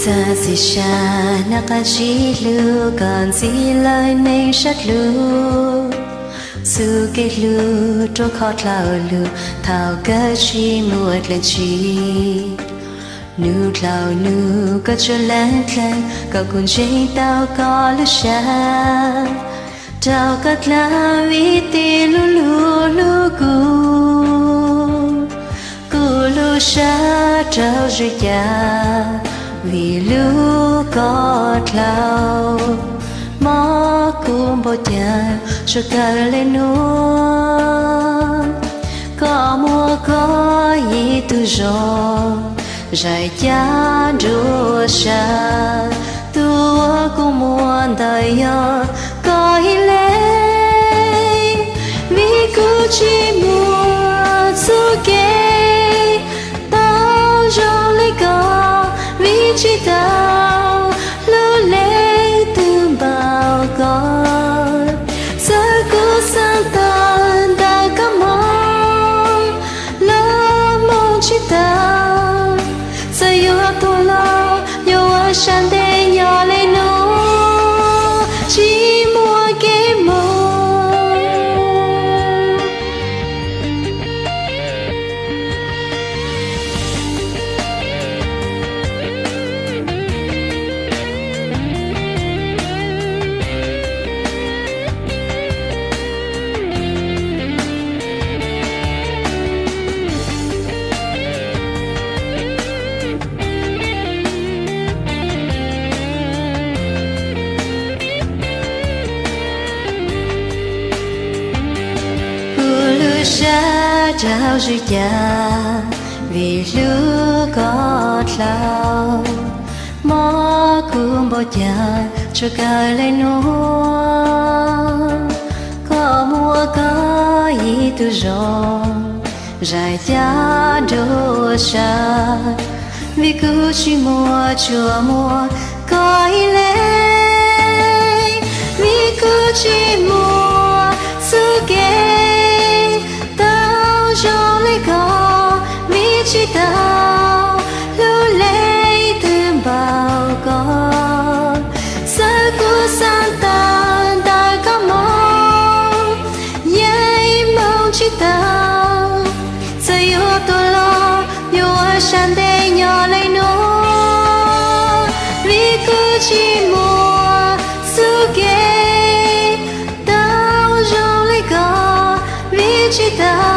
Koj txiv sab nab qab ntsib hlub, koj ntxiv lawv neeg sab dlub, txuj kev hlub rua kho dlhau lug, thaum kawg tsis muaj dlaim tsi. Nub dlhau nub koj tsuas leej dleeg, koj kuj ntseeg tau koj lub sab, rau koj dlaab vim tes lug lug hlub kuv. Kuv lub sab raug zws cag vim hlub koj dlhau, mob kuv npaum caag tsuas kawg le nuav. Koj muaj koj ib tug zog, zais cab nruab sab, tug uas kuv muaj ntawd yog koj ib leeg. Vim kuv tsis muaj txuj kev tau zoo le koj, vim tsis tau hlub leej twg npaum koj. Txawm kuv xaav tawm ntawm koj moog los moog tsis tau, txawm yuav tuag los yuav ua sam ntej nyob le nuav, tsis muaj kev moog. Kuv lub sab raug zws cag vim hlub koj dlhau, mob kuv npaum caag tsuas kawg le nuav. Koj muaj koj ib tug zog, zais cab nruab sab, vim kuv tsis muaj tsuas muaj koj ib leeg. Vim kuv tsis muaj txuj kev tau zoo le koj, vim tsis tau hlub leej twg npaum koj. Txawm kuv xaav tawm ntawm koj moog, yeej moog tsis tau, txawm yuav tuag los yuav ua sam ntej nyob le nuav, vim kuv tsis muaj txuj kev tau zoo le koj, vim tsis tau